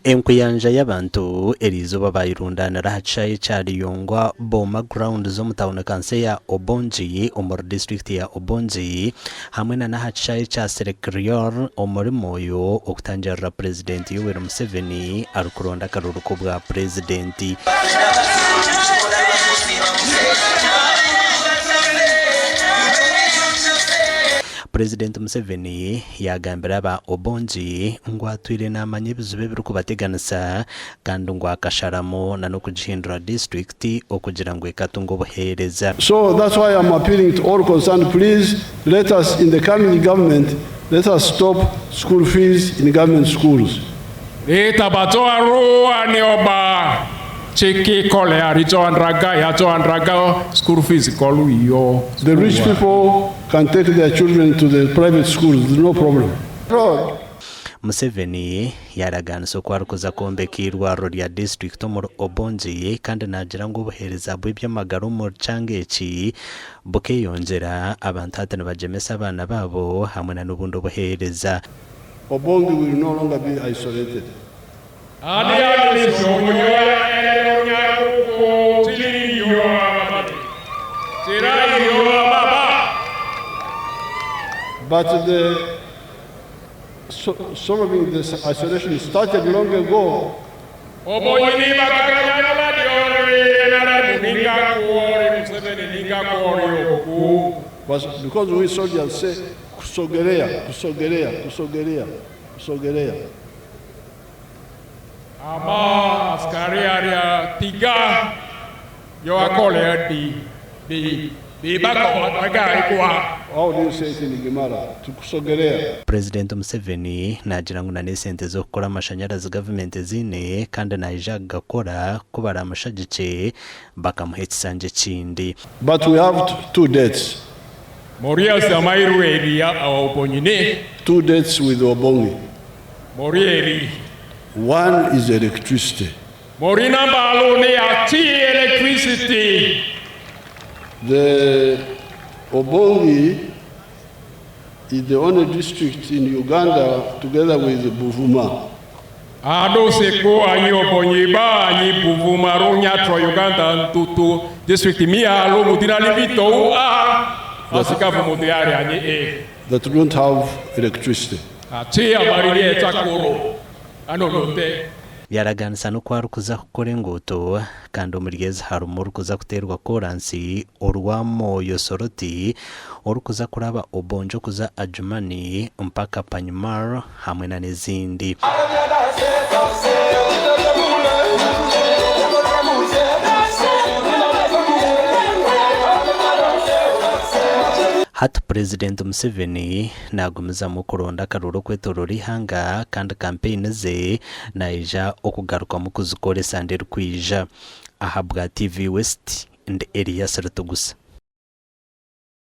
Enkuyanja y'abantu eriizooba baayerundaanira aha kishaayi kya Liyongwa Boma Grounds omu tauni kanso eya Obongi omuri disiturikiti ya Obongi hamwe na n'aha kishaayi kya Serekrior omuri Moyo okutangirira Purezidenti Yoweri Museveni arikuronda akaruru k'obwa Purezidenti. Purezidenti Museveni yaagambira aba Obongi ngu atwire naamanya ebizibu ebirikubateganisa kandi ngu akasharamu na n'okugihindura disiturikiti okugira ngu ekatunga obuheereza. So that's why I'm appealing to all concerned please let us in the coming government let us stop school fees in government schools. The rich people can take their children to the private schools there's no problem. Museveni yaaragaanisa oku arikuza kwombeka eirwariro rya disiturikiti omuri Obongi kandi naagira ngu obuheereza bw'eby'amagara omuri kyanga eki bukeeyongyera, abantu hati nibagyemesa abaana baabo hamwe na n'obundi obuheereza. Obongi will no longer be isolated. But the solving this isolation started long ago. Was because we soldiers say kusogelea, kusogelea, kusogelea, kusogelea. Ama askari aria tiga yo akole di di di bako aga ikwa. How do you say it in Gimara? Tukusogelea. Purezidenti Museveni naagira ngu na n'esente z'okukora amashanyarazi gavumenti eziine kandi naija kugakora ku baraamushagikye bakamuha ekisanja ekindi. But we have two dates. Moria Samairu Eria Obonyine. Two dates with Obongi. Morieri. One is electricity. Morina Baloni ati electricity. The Obongi is the only district in Uganda together with Buvuma. Ado seko anyi Obongi ba anyi Buvuma ronya tro Uganda ntutu district mia lo mudina libito a asika vumudiari anyi e. That don't have electricity. Ati amariye takoro ano lote. Yaaraganisa n'oku arikuza kukora enguuto kandi omuri ezi harimu orikuza kuteerwa kooransi orwa Moyo Soroti, orikuza kuraba Obongi okuza Adjumani mpaka Panyimur hamwe na n'ezindi. Hati Purezidenti Museveni naagumizamu kuronda akaruuru okwetooroora eihanga kandi kampeyini ze naija okugarukamu kuzikora esande erikwija. Ahabwa TV West, ndi Elias Rutugusa.